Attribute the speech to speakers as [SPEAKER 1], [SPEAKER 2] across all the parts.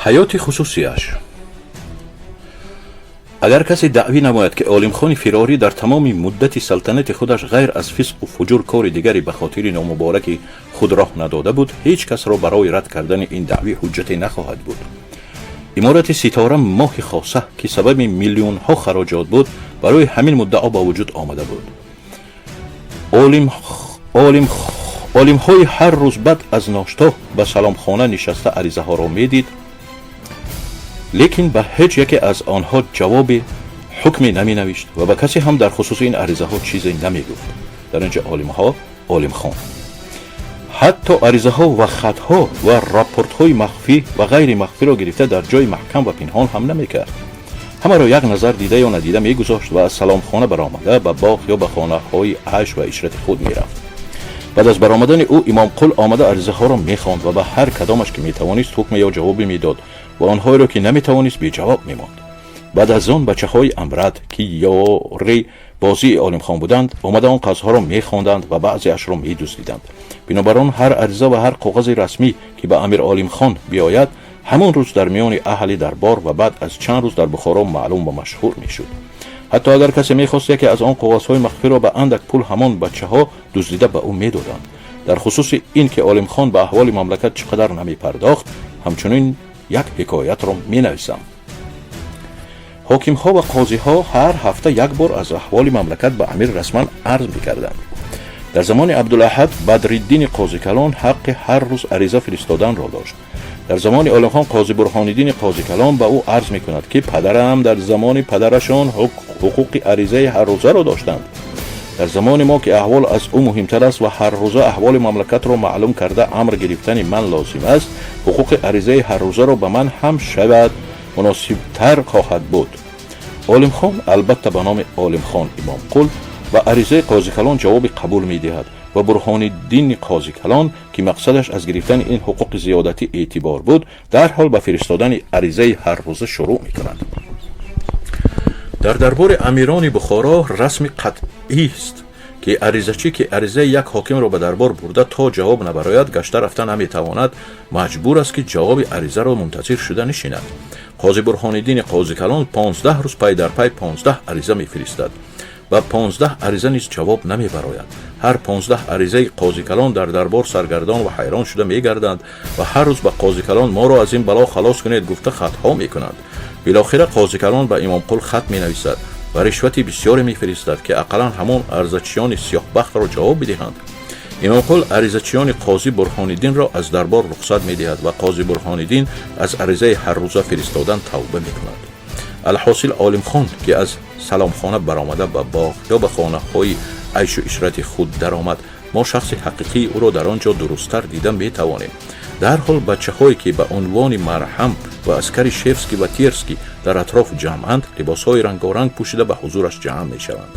[SPEAKER 1] Ҳаёти хусусияш. Агар касе даъвӣ намояд, ки Олимхони Фирорӣ дар тамоми муддати салтанати худаш ғайр аз фисқу фуҷур кори дигаре ба хотири номубораки худ роҳ надода буд, ҳеҷ касро барои рад кардани ин даъвӣ ҳуҷҷате нахоҳад буд. Иморати Ситора Моҳи Хоса, ки сабаби миллионҳо хароҷот буд, барои ҳамин муддао ба вуҷуд омада буд. Олимхони ҳар рӯз баъд аз ношто ба саломхона нишаста аризаҳоро медид, лекин ба ҳеҷ яке аз онҳо ҷавоби ҳукме наменавишт ва ба касе ҳам дар хусуси ин аризаҳо чизе намегуфт. Дар инҷа олимҳо, Олимхон. Ҳатто аризаҳо ва хатҳо ва рапортҳои махфӣ ва ғайри махфиро гирифта дар ҷои маҳкам ва пинҳон ҳам намекард. Ҳамаро як назар дида ё надида мегузошт ва аз саломхона баромада ба боғ ё ба хонаҳои айш ва ишрати худ мерафт. Баъд аз баромадани ӯ Имомқул омада аризаҳоро мехонд ва ба ҳар кадомаш, ки метавонист, ҳукме ё ҷавобе медод ва онҳоеро, ки наметавонист, беҷавоб мемонд. Баъд аз он бачаҳои амрад, ки ёри бозии Олимхон буданд, омада он қағозҳоро мехонданд ва баъзеашро медуздиданд. Бинобар он ҳар ариза ва ҳар коғази расмӣ, ки ба амир Олимхон биёяд, ҳамон рӯз дар миёни аҳли дарбор ва баъд аз чанд рӯз дар Бухоро маълум ва машҳур мешуд. Ҳатто агар касе мехост яке аз он коғазҳои махфиро ба андак пул, ҳамон бачаҳо дуздида ба ӯ медоданд. Дар хусуси ин ки Олимхон ба аҳволи мамлакат чӣ қадар намепардохт, ҳамчунин як ҳикоятро менависам. Ҳокимҳо ва қозиҳо ҳар ҳафта як бор аз аҳволи мамлакат ба амир расман арз мекарданд. Дар замони Абдулаҳад Бадриддини Қозикалон ҳаққи ҳар рӯз ариза фиристоданро дошт. Дар замони Олимхон қози Бурҳониддини Қозикалон ба ӯ арз мекунад, ки падарам дар замони падарашон ҳуқуқи аризаи ҳаррӯзаро доштанд. Дар замони мо, ки аҳвол аз ӯ муҳимтар аст ва ҳаррӯза аҳволи мамлакатро маълум карда амр гирифтани ман лозим аст, ҳуқуқи аризаи ҳаррӯзаро ба ман ҳам шавад, муносибтар хоҳад буд. Олимхон, албатта ба номи Олимхон Имомқул, ба аризаи Қозикалон ҷавоби қабул медиҳад ва Бурҳониддини Қозикалон, ки мақсадаш аз гирифтани ин ҳуқуқи зиёдатӣ эътибор буд, дарҳол ба фиристодани аризаи ҳаррӯза шурӯъ мекунад. Дар дарбори амирони Бухоро расми қатъист, ки аризачӣ, ки аризаи як ҳокимро ба дарбор бурда, то ҷавоб набарояд, гашта рафта наметавонад, маҷбур аст, ки ҷавоби аризаро мунтазир шуда нишинад. Қози Бурҳониддини Қозикалон 15 рӯз пай дар пай 15 ариза мефиристад. Ба 15 ариза низ ҷавоб намебарояд. Ҳар 15 аризаи Қозикалон дар дарбор саргардон ва ҳайрон шуда мегарданд ва ҳар рӯз ба Қозикалон «Моро аз ин бало халос кунед» гуфта хатҳо мекунанд. Билохира Қозикалон ба Имомқул хат менависад ва ришвати бисёре мефиристад, ки ақаллан ҳамон арзачиёни сиёҳбахтро ҷавоб бидиҳанд. Имомқул аризачиёни қози Бурҳониддинро аз дарбор рухсат медиҳад ва қози Бурҳониддин аз аризаи ҳаррӯза фиристодан тавба мекунад. Алҳосил, Олимхон, ки аз саломхона баромада ба боғ ё ба хонаҳои айшу ишрати худ даромад, мо шахси ҳақиқии ӯро дар он ҷо дурусттар дида метавонем. Дарҳол бачаҳое, ки ба унвони марҳам ва аскари Шевский ва Терский дар атроф ҷамъанд, либосҳои рангоранг пӯшида ба ҳузураш ҷамъ мешаванд.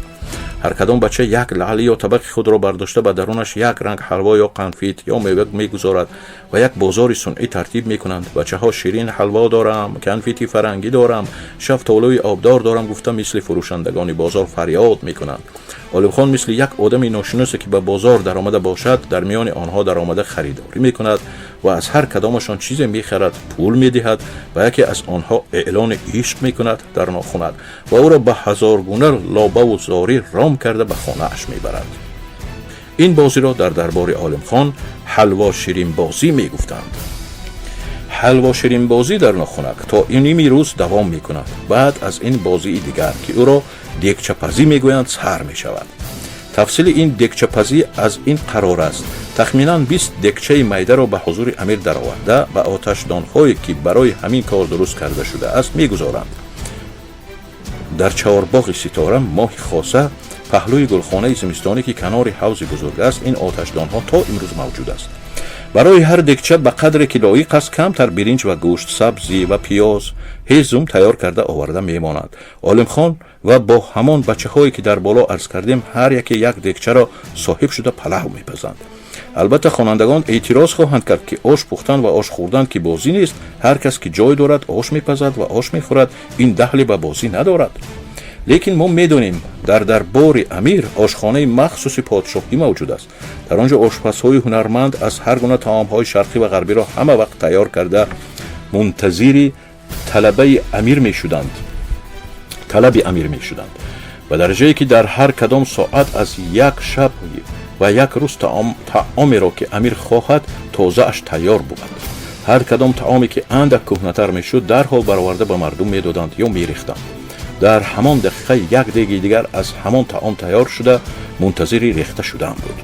[SPEAKER 1] Ҳар кадом бача як лаъли ё табақи худро бардошта, ба дарунаш як ранг ҳалво ё қанфит ё мева мегузорад ва як бозори сунъӣ тартиб мекунанд. Бачаҳо «Ширин ҳалво дорам, конфити фарангӣ дорам, шафтолӯи обдор дорам» гуфта, мисли фурӯшандагони бозор фарёд мекунанд. Олимхон мисли як одами ношиносе, ки ба бозор даромада бошад, дар миёни онҳо даромада харидорӣ мекунад ва аз ҳар кадомашон чизе мехарад, пул медиҳад, ба яке аз онҳо эълони ишқ мекунад дар нохунак ва ӯро ба ҳазоргуна лобаву зорӣ ром карда ба хонааш мебарад. Ин бозиро дар дарбори Олимхон ҳалво ширинбозӣ мегуфтанд. Ҳалво ширинбозӣ дар нохунак то ними рӯз давом мекунад. Баъд аз ин бозии дигар, ки ӯро дегчапазӣ мегӯянд, сар мешавад. Тафсили ин дегчапазӣ аз ин қарор аст: тахминан 20 дегчаи майдаро ба ҳузури амир дароварда, ба оташдонҳое, ки барои ҳамин кор дуруст карда шудааст, мегузоранд. Дар чорбоғи Ситора Моҳи Хоса, паҳлӯи гулхонаи зимистонӣ, ки канори ҳавзи бузург аст, ин оташдонҳо то имрӯз мавҷуд аст. Барои ҳар дегча ба қадре, ки лоиқ аст, камтар биринҷ ва гӯшт, сабзӣ ва пиёз, ҳезум тайёр карда оварда мемонанд. Олимхон ва бо ҳамон бачаҳое, ки дар боло арз кардем, ҳар яке як дегчаро соҳиб шуда палав мепазанд. Албатта, хонандагон эътироз хоҳанд кард, ки ош пухтан ва ош хӯрдан ки бозӣ нест. Ҳар кас, ки ҷой дорад, ош мепазад ва ош мехӯрад, ин дахле ба бозӣ надорад. Лекин мо медонем, дар дарбори амир ошхонаи махсуси подшоҳӣ мавҷуд аст. Дар он ҷо ошпазҳои ҳунарманд аз ҳар гуна таомҳои шарқӣ ва ғарбиро ҳама вақт тайёр карда. Мунтазири талабаи амир мешуданд, талаби амир мешуданд, ба дараҷае ки дар ҳар кадом соат аз як шаб ва як рӯз таомеро, ки амир хоҳад, тозааш тайёр буд. Ҳар кадом таоме ки андак кӯҳнатар мешуд, дарҳол бароварда ба мардум медоданд ё мерехтанд. Дар ҳамон дақиқа як деги дигар аз ҳамон таом тайёр шуда, мунтазири рехта шудан буд.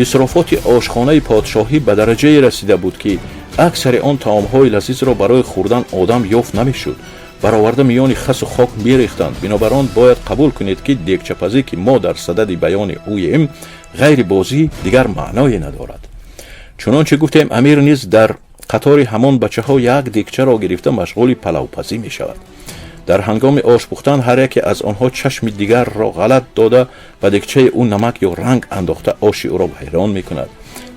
[SPEAKER 1] Исрофоти ошхонаи подшоҳӣ ба дараҷае расида буд, ки аксари он таомҳои лазизро барои хӯрдан одам ёфт намешуд, бароварда миёни хасу хок мерехтанд. Бинобар он бояд қабул кунед, ки дегчапазӣ, ки мо дар садади баёни ӯем, ғайри бозӣ дигар маъное надорад. Чунонче гуфтем, амир низ дар қатори ҳамон бачаҳо як дегчаро гирифта, машғули палавпазӣ мешавад. Дар ҳангоми ош пухтан ҳар яке аз онҳо чашми дигарро ғалат дода, ба дегчаи ӯ намак ё ранг андохта, оши ӯро вайрон мекунад.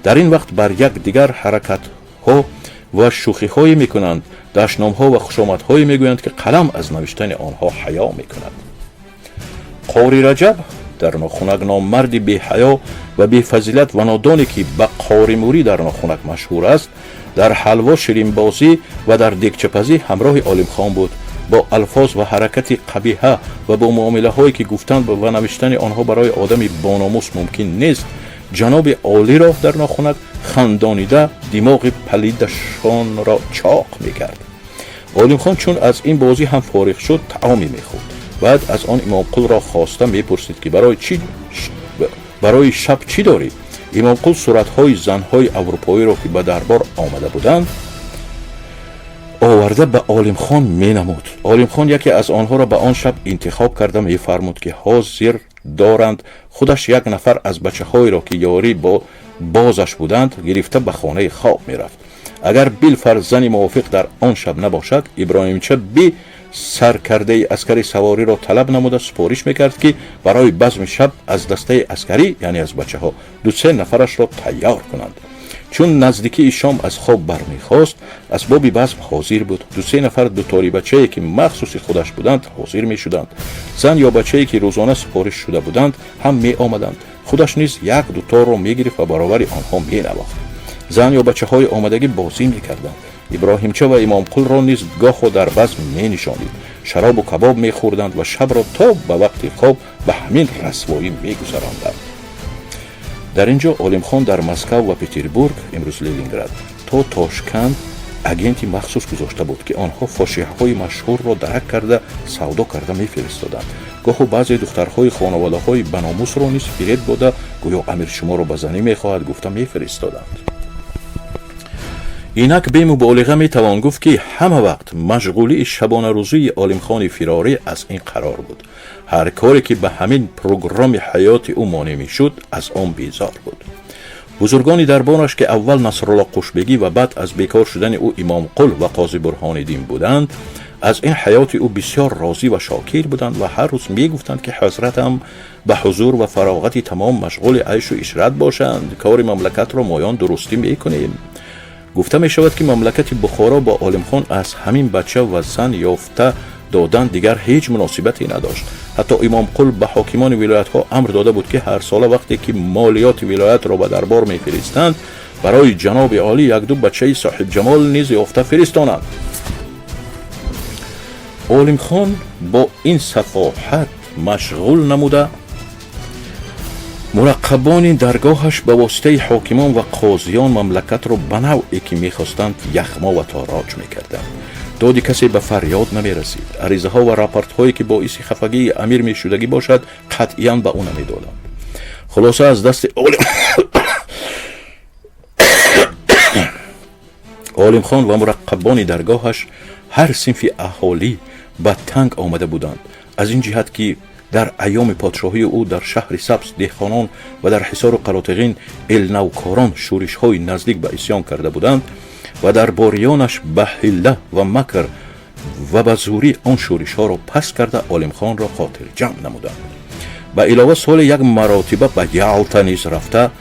[SPEAKER 1] Дар ин вақт бар як дигар ҳаракатҳо ва шӯхиҳое мекунанд, дашномҳо ва хушомадҳое мегӯянд, ки қалам аз навиштани онҳо ҳаё мекунад. Қори Раҷаб дар Нохунак номарди беҳаё ва бефазилат ва нодоне, ки ба Қоримурӣ дар Нохунак машҳур аст, дар ҳалво ширинбозӣ ва дар дегчапазӣ ҳамроҳи Олимхон буд. Бо алфоз ва ҳаракати қабиҳа ва бо муомилаҳое, ки гуфтан ва навиштани онҳо барои одами бономус мумкин нест, ҷаноби олиро дар Нохунак хандонида, димоғи палидашонро чоқ мекард. Олимхон чун аз ин бозӣ ҳам фориғ шуд, таоме мехӯрд. Баъд аз он Имомқулро хоста мепурсид, ки барои шаб чӣ дорӣ? Имомқул суратҳои занҳои аврупоиро, ки ба дарбор омада буданд, оварда ба Олимхон менамуд. Олимхон яке аз онҳоро ба он шаб интихоб карда, мефармуд, ки ҳозир доранд. Худаш як нафар аз бачаҳоеро, ки ёрӣ бо бозаш буданд, гирифта, ба хонаи хоб мерафт. Агар билфарз зани мувофиқ дар он шаб набошад, Иброҳимча би саркардаи аскари савориро талаб намуда, супориш мекард, ки барои базми шаб аз дастаи аскарӣ, яъне аз бачаҳо, ду-се нафарашро тайёр кунанд. Чун наздикии шом аз хоб бармехост, асбоби базм ҳозир буд. Ду-се нафар дутори бачае, ки махсуси худаш буданд, ҳозир мешуданд. Зан ё бачае, ки рӯзона супориш шуда буданд, ҳам меомаданд. Худаш низ як дуторро мегирифт ва баробари онҳо менавохт. Зан ё бачаҳои омадагӣ бозӣ мекарданд. Иброҳимча ва Имомқулро низ гоҳо дар базм менишонид. Шаробу кабоб мехӯрданд ва шабро то ба вақти хоб ба ҳамин расвоӣ мегузаронданд. Дар ин ҷо Олимхон дар Москав ва Петербург, имрӯз Ленинград, то Тошканд агенти махсус гузошта буд, ки онҳо фошиҳаҳои машҳурро дарак карда, савдо карда мефиристоданд. Гоҳу баъзе духтарҳои хонаводаҳои баномусро низ фиреб дода, гӯё амир шуморо ба занӣ мехоҳад гуфта, мефиристоданд. Инак бемуболиға метавон гуфт, ки ҳама вақт машғулии шабонарӯзии Олимхони фирорӣ аз ин қарор буд. Ҳар коре ки ба ҳамин программи ҳаёти ӯ монеъ мешуд, аз он безор буд. Бузургони дарбораш, ки аввал Насрулло Қушбегӣ ва баъд аз бекор шудани ӯ Имомқул ва Қози Бурҳониддин буданд, аз ин ҳаёти ӯ бисёр розӣ ва шокир буданд ва ҳар рӯз мегуфтанд, ки ҳазратам ба ҳузур ва фароғати тамом машғули айшу ишрат бошанд, кори мамлакатро моён дурустӣ мекунем. Гуфта мешавад, ки мамлакати Бухоро бо Олимхон аз ҳамин бача ва зан ёфта додан дигар ҳеҷ муносибате надошт. Ҳатто Имомқул ба ҳокимони вилоятҳо амр дода буд, ки ҳарсола вақте ки молиёти вилоятро ба дарбор мефиристанд, барои ҷаноби олӣ якду бачаи соҳибҷамол низ ёфта фиристонанд. Олимхон бо ин сафоҳат машғул намуда, мураққабони даргоҳаш ба воситаи ҳокимон ва қозиён мамлакатро ба навъе ки мехостанд яхмо ва тороҷ мекарданд. Доди касе ба фарёд намерасид. Аризаҳо ва рапортҳое, ки боиси хафагии амир мешудагӣ бошад, қатъиян ба ӯ намедоданд. Хулоса, аз дасти Олимхон ва мураққабони даргоҳаш ҳар синфи аҳолӣ ба танг омада буданд. Аз ин ҷиҳат, ки дар айёми подшоҳии ӯ дар шаҳри Сабз деҳқонон ва дар Ҳисору Қаротиғин элнавкорон шӯришҳои наздик ба исьён карда буданд ва дарбориёнаш ба ҳилла ва макр ва ба зӯрӣ он шӯришҳоро паст карда, Олимхонро хотирҷамъ намуданд. Ба илова, соли як маротиба ба Ялта низ рафта,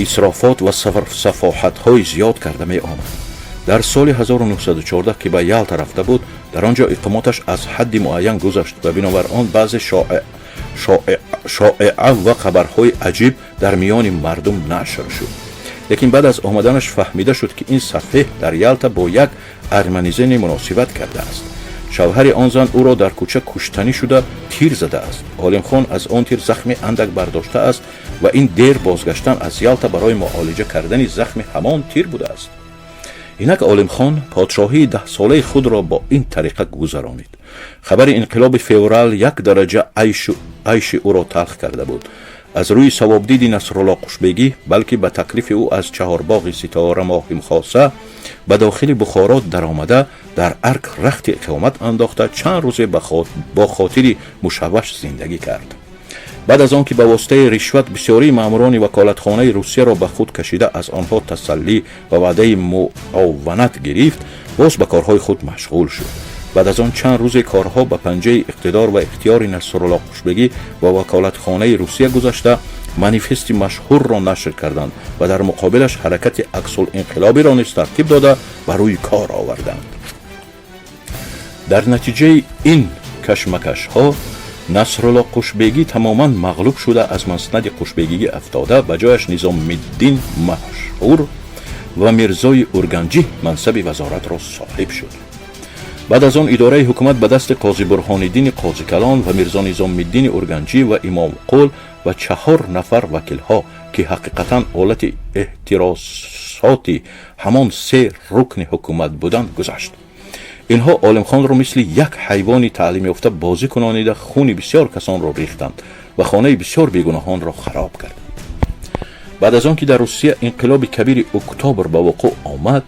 [SPEAKER 1] исрофот ва сафоҳатҳои зиёд карда меомад. Дар соли 1914, ки ба Ялта рафта буд, дар он ҷо иқомоташ аз ҳадди муайян гузашт ва бинобар он баъзе шоеа ва хабарҳои аҷиб дар миёни мардум нашр шуд. Лекин баъд аз омаданаш фаҳмида шуд, ки ин сафеҳ дар Ялта бо як арманизане муносибат кардааст. Шавҳари он зан ӯро дар кӯча куштанӣ шуда тир задааст. Олимхон аз он тир захми андак бардоштааст ва ин дер бозгаштан аз Ялта барои муолиҷа кардани захми ҳамон тир будааст. Инак Олимхон подшоҳии 10-солаи худро бо ин тариқа гузаронид. Хабари инқилоби феврал як дараҷа айши ӯро талх карда буд. Аз рӯи савобдиди Насрулло Қушбегӣ, балки ба таклифи ӯ, аз чаҳорбоғи Ситора Моҳимхоса ба дохили Бухоро даромада, дар арк рахти иқомат андохта, чанд рӯзе бо хотири мушавваш зиндагӣ кард. Баъд аз он ки ба воситаи ришват бисёрии маъмурони ваколатхонаи Русияро ба худ кашида, аз онҳо тасаллӣ ва ваъдаи муованат гирифт, боз ба корҳои худ машғул шуд. Баъд аз он чанд рӯзе корҳо ба панҷаи иқтидор ва ихтиёри Насрулло Қушбегӣ ва ваколатхонаи Русия гузашта, манифести машҳурро нашр карданд ва дар муқобилаш ҳаракати аксулинқилобиро низ тартиб дода, ба рӯи кор оварданд. Дар натиҷаи ин кашмакашҳо Насрулло Қушбегӣ тамоман мағлуб шуда, аз маснади қушбегигӣ афтода, ба ҷояш Низомиддин машҳур ва Мирзои Урганҷӣ мансаби вазоратро соҳиб шуд. Баъд аз он идораи ҳукумат ба дасти Қози Бурҳониддини Қозикалон ва Мирзо Низомиддини Урганҷӣ ва Имомқул ва чаҳор нафар вакилҳо, ки ҳақиқатан олати эҳтиросоти ҳамон се рукни ҳукумат буданд, гузашт. Инҳо Олимхонро мисли як ҳайвони таълимёфта бозӣ кунонида, хуни бисёр касонро рехтанд ва хонаи бисёр бегуноҳонро хароб карданд. Баъд аз он ки дар Русия инқилоби кабири октябр ба вуқӯъ омад,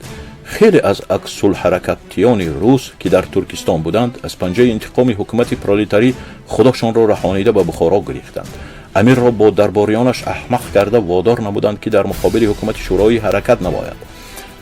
[SPEAKER 1] хеле аз аксулҳаракатиёни рус, ки дар Туркистон буданд, аз панҷаи интиқоми ҳукумати пролетарӣ худошонро раҳонида, ба Бухоро гирифтанд. Амирро бо дарбориёнаш аҳмақ карда, водор намуданд, ки дар муқобили ҳукумати шӯроӣ ҳаракат намояд.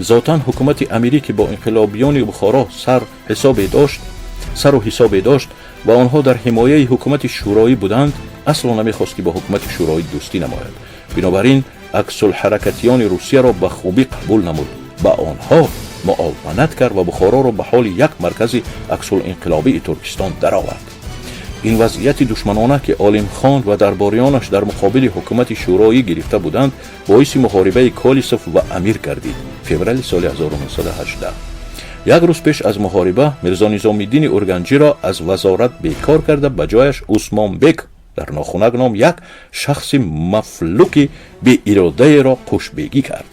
[SPEAKER 1] Зотан ҳукумати амирӣ, ки бо инқилобиёни Бухоро сару ҳисобе дошт ва онҳо дар ҳимояи ҳукумати шӯроӣ буданд, асло намехост, ки бо ҳукумати шӯроӣ дӯстӣ намояд. Бинобар ин аксулҳаракатиёни Русияро ба хубӣ қабул намуд, ба онҳо муованат кард ва Бухороро ба ҳоли як маркази аксулинқилобии Туркистон даровард. Ин вазъияти душманона, ки Олимхон ва дарбориёнаш дар муқобили ҳукумати шӯроӣ гирифта буданд, боиси муҳорибаи Колисов ва амир гардид. Феврали соли 1918, як рӯз пеш аз муҳориба, Мирзо Низомиддини Урганҷиро аз вазорат бекор карда, ба ҷояш Усмонбек дар нохунак ном як шахси мафлуки беиродаеро қушбегӣ кард.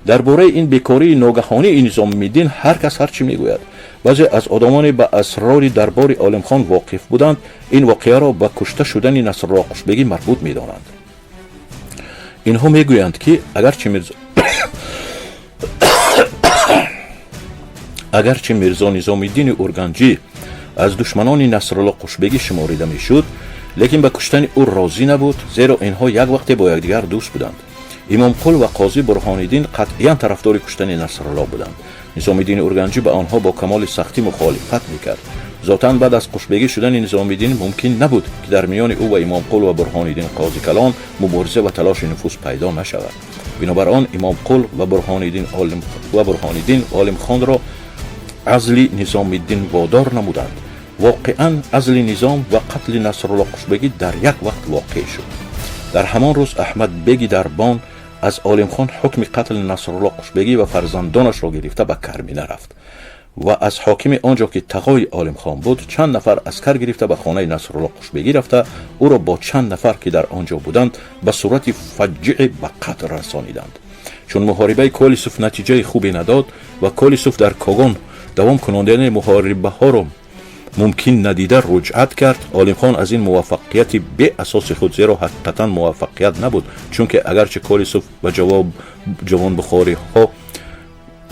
[SPEAKER 1] Дар бораи ин бекории ногаҳонии Низомиддин ҳар кас ҳар чӣ мегӯяд. Баъзе аз одамоне ба асрори дарбори Олимхон воқиф буданд, ин воқеаро ба кушта шудани Насрулло Қушбегӣ марбут медонанд. Инҳо мегӯянд, ки агарчи Мирзо Низомиддини Урганҷӣ аз душманони Насрулло Қушбегӣ шуморида мешуд, лекин ба куштани ӯ розӣ набуд, зеро инҳо як вақте бо якдигар дӯст буданд. Имомқул ва Қозӣ Бурҳониддин қатъиян тарафдори куштани Насрулло буданд. Низомиддини Урганҷӣ ба онҳо бо камоли сахтӣ мухолифат мекард. Зотан баъд аз қушбегӣ шудани Низомиддин мумкин набуд, ки дар миёни ӯ ва Имомқул ва Бурҳониддин Қозикалон мубориза ва талоши нуфуз пайдо нашавад. Бинобар он Имомқул ва Бурҳониддин Олимхонро азли Низомиддин водор намуданд. Воқеан азли Низом ва қатли Насрулло Қушбегӣ дар як вақт воқеъ шуд. Дар ҳамон рӯз Аҳмадбеги дарбон аз Олимхон ҳукми қатли Насрулло Қушбегӣ ва фарзандонашро гирифта, ба Кармина рафт ва аз ҳокими он ҷо, ки тағои Олимхон буд, чанд нафар аскар гирифта, ба хонаи Насрулло Қушбегӣ рафта, ӯро бо чанд нафар, ки дар он ҷо буданд, ба сурати фаҷиъе ба қатл расониданд. Чун муҳорибаи Колисов натиҷаи хубе надод ва Колисов дар Когон давом кунондани муҳорибаҳоро мумкин надида руҷъат кард, Олимхон аз ин муваффақияти беасоси худ, зеро ҳақиқатан муваффақият набуд, чунки агарчи Колисов ва ҷавонбухориҳо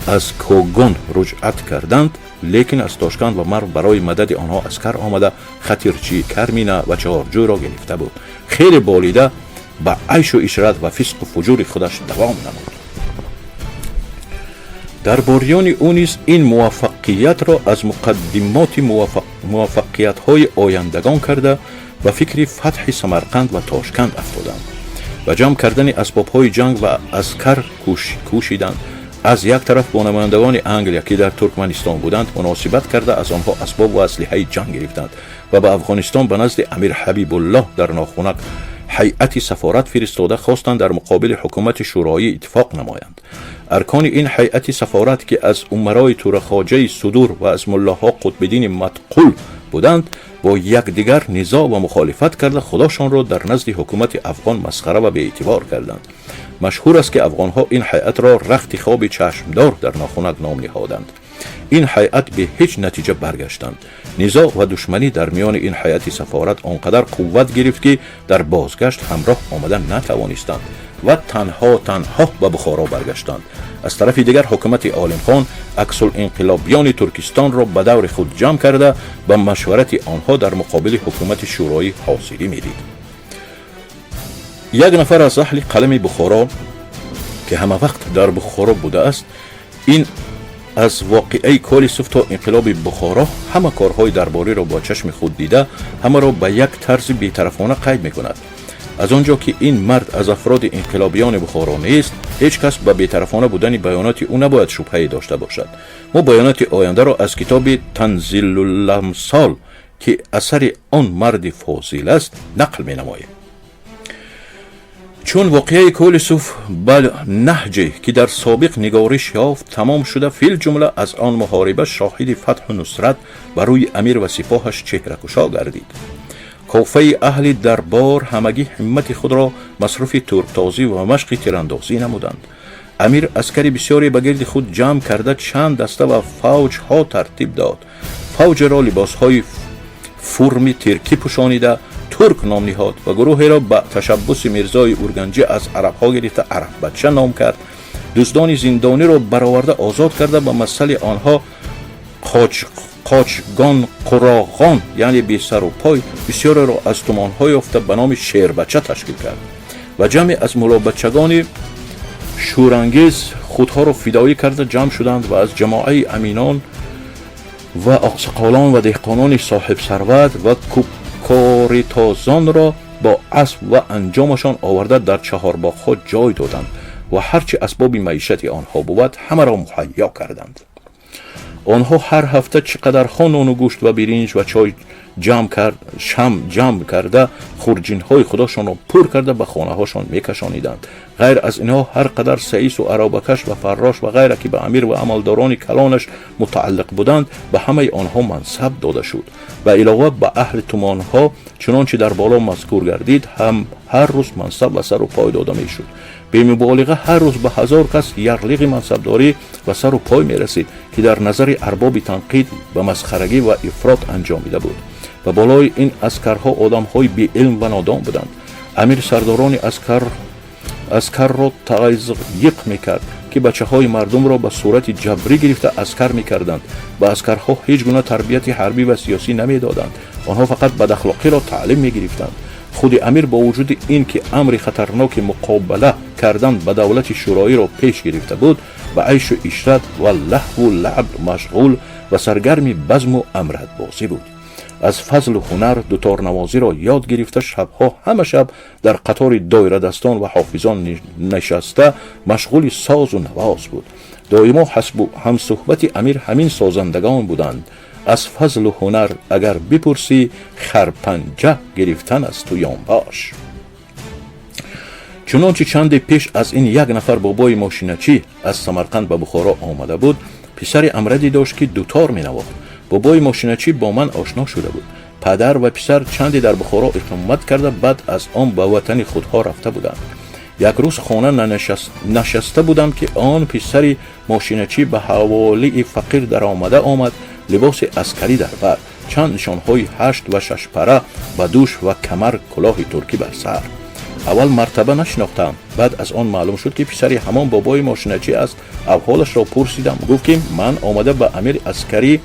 [SPEAKER 1] аз Когон руҷъат карданд, лекин аз Тошканд ва Марв барои мадади онҳо аскар омада, Хатирчӣ, Кармина ва Чаҳорҷӯйро гирифта буд, хеле болида ба айшу ишрат ва фисқу фуҷури худаш давом намуд. Дарбориёни ӯ низ ин муваффақиятро аз муқаддимоти муваффақиятҳои ояндагон карда, ба фикри фатҳи Самарқанд ва Тошканд афтоданд, ба ҷамъ кардани асбобҳои ҷанг ва аскар кӯшиданд. Аз як тараф бо намояндагони Англия, ки дар Туркманистон буданд, муносибат карда, аз онҳо асбоб ва аслиҳаи ҷанг гирифтанд ва ба Афғонистон ба назди Амир Ҳабибуллоҳ дар нохунак ҳайати сафорат фиристода хостанд дар муқобили ҳукумати шӯроӣ иттифоқ намоянд. Аркони ин ҳайати сафорат, ки аз умарои Турахоҷаи Судур ва аз муллоҳо Қутбиддини Матқул буданд, бо якдигар низоъ ва мухолифат карда, худошонро дар назди ҳукумати афғон масхара ва беэътибор карданд. Машҳур аст, ки афғонҳо ин ҳайатро рахти хоби чашмдор дар нохунак ном ниҳоданд. Ин ҳайат бе ҳеҷ натиҷа баргаштанд. Низоъ ва душманӣ дар миёни ин ҳайати сафорат он қадар қувват гирифт, ки дар бозгашт ҳамроҳ омада натавонистанд ва танҳо танҳо ба Бухоро баргаштанд. Аз тарафи дигар, ҳукумати Олимхон аксулинқилобиёни Туркистонро ба даври худ ҷамъ карда, ба машварати онҳо дар муқобили ҳукумати шӯроӣ ҳозирӣ медид. Як нафар аз аҳли қалами Бухоро, ки ҳама вақт дар Бухоро будааст, ин аз воқеаи Колисов то инқилоби Бухоро ҳама корҳои дарбориро бо чашми худ дида, ҳамаро ба як тарзи бетарафона қайд мекунад. Аз он ҷо ки ин мард аз афроди инқилобиёни Бухоро нест, ҳеҷ кас ба бетарафона будани баёноти ӯ набояд шубҳае дошта бошад. Мо баёноти ояндаро аз китоби Танзилуламсол, ки асари он марди фозил аст, нақл менамоем. Чун воқеаи Колисов ба наҳҷе, ки дар собиқ нигориш ёфт, тамом шуда, филҷумла аз он муҳориба шоҳиди фатҳу нусрат ба рӯи амир ва сипоҳаш чеҳракушо гардид, кофаи аҳли дарбор ҳамагӣ ҳиммати худро масруфи турктозӣ ва машқи тирандозӣ намуданд. Амир аскари бисёре ба гирди худ ҷамъ карда, чанд даста ва фавҷҳо тартиб дод. Фавҷеро либосҳои фурми тиркӣ пӯшонида, турк ном ниҳод ва гурӯҳеро ба ташаббуси Мирзои Урганҷӣ аз арабҳо гирифта, араббача ном кард. Дуздони зиндониро бароварда озод карда, ба масали онҳо қочгон қуроғон, яъне бесару пой бисёреро аз тумонҳо ёфта, ба номи шербача ташкил кард ва ҷамъе аз мулобачагони шӯрангез худҳоро фидоӣ карда ҷамъ шуданд ва аз ҷамоаи аминон ва оқсақолон ва деҳқонони соҳибсарват ва кӯбкоритозонро бо асб ва анҷомашон оварда, дар чаҳорбоғҳо ҷой доданд ва ҳарчи асбоби маишати онҳо бувад, ҳамаро муҳайё карданд. Онҳо ҳар ҳафта чӣ қадарҳо нону гӯшт ва биринҷ ва чой ҷамъ кард, шам ҷамъ карда, хурҷинҳои худошонро пур карда, ба хонаҳошон мекашониданд. Ғайр аз инҳо, ҳар қадар саису аробакаш ва фаррош ва ғайра, ки ба амир ва амалдорони калонаш мутааллиқ буданд, ба ҳамаи онҳо мансаб дода шуд. Ба илова, ба аҳли тумонҳо, чунончи дар боло мазкур гардид, ҳам ҳар рӯз мансаб ва сару пой дода мешуд. Бемуболиға, ҳар рӯз ба 1000 кас ярлиғи мансабдорӣ ва сару пой мерасид, ки дар назари арбоби танқид ба масхарагӣ ва ифрот анҷомида буд. Ба болои ин, аскарҳо одамҳои беилм ва нодон буданд. Амир сардорони аскарро тазйиқ мекард, ки бачаҳои мардумро ба сурати ҷабрӣ гирифта аскар мекарданд. Ба аскарҳо ҳеҷ гуна тарбияти ҳарбӣ ва сиёсӣ намедоданд. Онҳо фақат бадахлоқиро таълим мегирифтанд. Худи амир, бо вуҷуди ин ки амри хатарноки муқобала кардан ба давлати шӯроиро пеш гирифта буд, ба айшу ишрат ва лаҳву лаъб машғул ва саргарми базму амратбозӣ буд. Аз фазлу ҳунар дуторнавозиро ёд гирифта, шабҳо ҳама шаб дар қатори доирадастон ва ҳофизон нишаста, машғули созу навоз буд. Доимо ҳамсуҳбати амир ҳамин созандагон буданд. Аз фазлу ҳунар агар бипурсӣ, харпанҷа гирифтан аст ёнбош. Чунончи чанде пеш аз ин як нафар бобои мошиначӣ аз Самарқанд ба Бухоро омада буд, писари амраде дошт, ки дутор менавохт. Бобои мошиначӣ бо ман ошно шуда буд. Падар ва писар чанде дар Бухоро иқомат карда, баъд аз он ба ватани худҳо рафта буданд. Як рӯз хона нишаста будам, ки он писари мошиначӣ ба ҳаволии фақир даромада омад. Либоси аскарӣ дар бар, чанд нишонҳои ҳашт ва шашпара ба дӯш ва камар, кулоҳи туркӣ бар сар. Аввал мартаба нашинохтам. Баъд аз он маълум шуд, ки писари ҳамон бобои мошиначӣ аст. Авҳолашро пурсидам. Гуфт, ки ман омада ба амир аскарӣ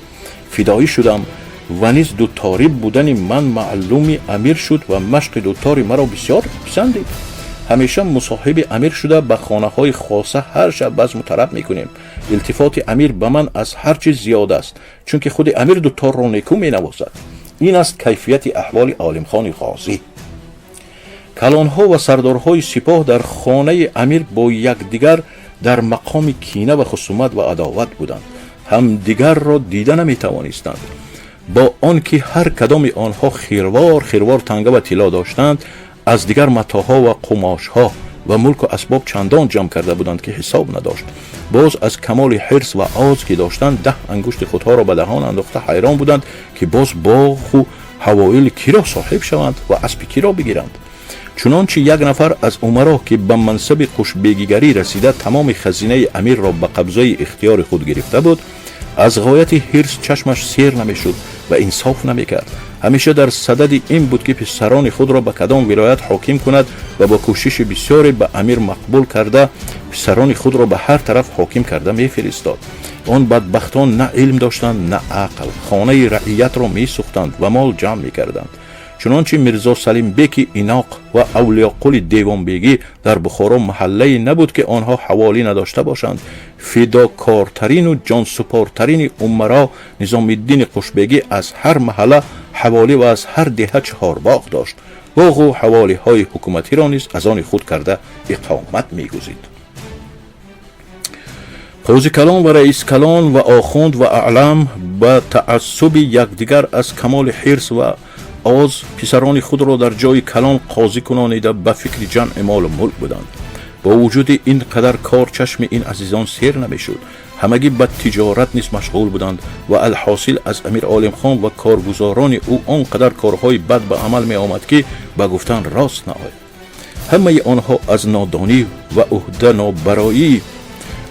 [SPEAKER 1] фидоӣ шудам ва низ дуторӣ будани ман маълуми амир шуд ва машқи дутори маро бисёр писандид. Ҳамеша мусоҳиби амир шуда, ба хонаҳои хоса ҳар шаб базму тараб мекунем. Илтифоти амир ба ман аз ҳар чиз зиёд аст, чунки худи амир дуторро некӯ менавозад. Ин аст кайфияти аҳволи Олимхони Ғозӣ. Калонҳо ва сардорҳои сипоҳ дар хонаи амир бо якдигар дар мақоми кина ва хусумат ва адоват буданд, ҳамдигарро дида наметавонистанд. Бо он ки ҳар кадоми онҳо хирвор хирвор танга ва тилло доштанд. Аз дигар матоъҳо ва қумошҳо ва мулку асбоб чандон ҷамъ карда буданд, ки ҳисоб надошт. Боз аз камоли ҳирс ва оз ки доштанд, 10 ангушти худҳоро ба даҳон андохта ҳайрон буданд, ки боз боғу ҳавоили киро соҳиб шаванд ва аспи киро бигиранд. Чунончи як нафар аз умаро, ки ба мансаби қушбегигарӣ расида, тамоми хазинаи амирро ба қабзаи ихтиёри худ гирифта буд, аз ғояти ҳирс чашмаш сер намешуд ва инсоф намекард. Ҳамеша дар садади ин буд, ки писарони худро ба кадом вилоят ҳоким кунад ва бо кӯшиши бисёре ба амир мақбул карда, писарони худро ба ҳар тараф ҳоким карда мефиристод. Он бадбахтон на илм доштанд, на ақл, хонаи раиятро месӯхтанд ва мол ҷамъ мекарданд. Чунончи Мирзо Салимбеки Иноқ ва Авлиёқули Девонбегӣ дар Бухоро маҳаллае набуд, ки онҳо ҳаволӣ надошта бошанд. Фидокортарину ҷонсупортарини умаро Низомиддини Қушбегӣ аз ҳар маҳалла ҳаволӣ ва аз ҳар деҳа чаҳорбоғ дошт. Боғу ҳаволиҳои ҳукуматиро низ аз они худ карда иқомат мегузид. Қозикалон ва раискалон ва охунд ва аълам ба таассуби якдигар аз камоли ҳирс ва оз писарони худро дар ҷои калон қозӣ кунонида, ба фикри ҷамъи молу мулк буданд. Бо вуҷуди ин қадар кор чашми ин азизон сер намешуд. Ҳамагӣ ба тиҷорат низ машғул буданд ва алҳосил аз Амир Олимхон ва коргузорони ӯ он қадар корҳои бад ба амал меомад, ки ба гуфтан рост наояд. Ҳамаи онҳо аз нодонӣ ва ӯҳданобароии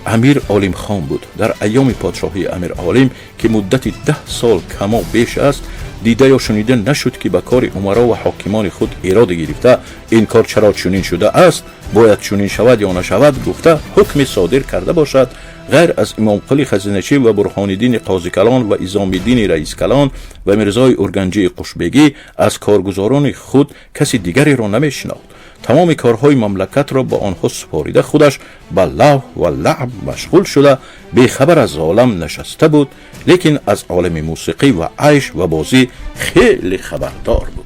[SPEAKER 1] Амир Олимхон буд. Дар айёми подшоҳии Амир Олим, ки муддати 10 сол камо беш аст, дида ё шунида нашуд, ки ба кори умаро ва ҳокимони худ ироде гирифта, ин кор чаро чунин шуда аст, бояд чунин шавад ё нашавад гуфта, ҳукме содир карда бошад, ғайр аз Имомқули хазиначӣ ва Бурҳониддини қозикалон ва Изомиддини раискалон ва Мирзои Урганҷии Қушбегӣ, аз коргузорони худ каси дигареро намешинохт. Тамоми корҳои мамлакатро ба онҳо супорида, худаш ба лаҳв ва лаъб машғул шуда, бехабар аз олам нишаста буд, лекин аз олами мусиқӣ ва айш ва бозӣ хеле хабардор буд.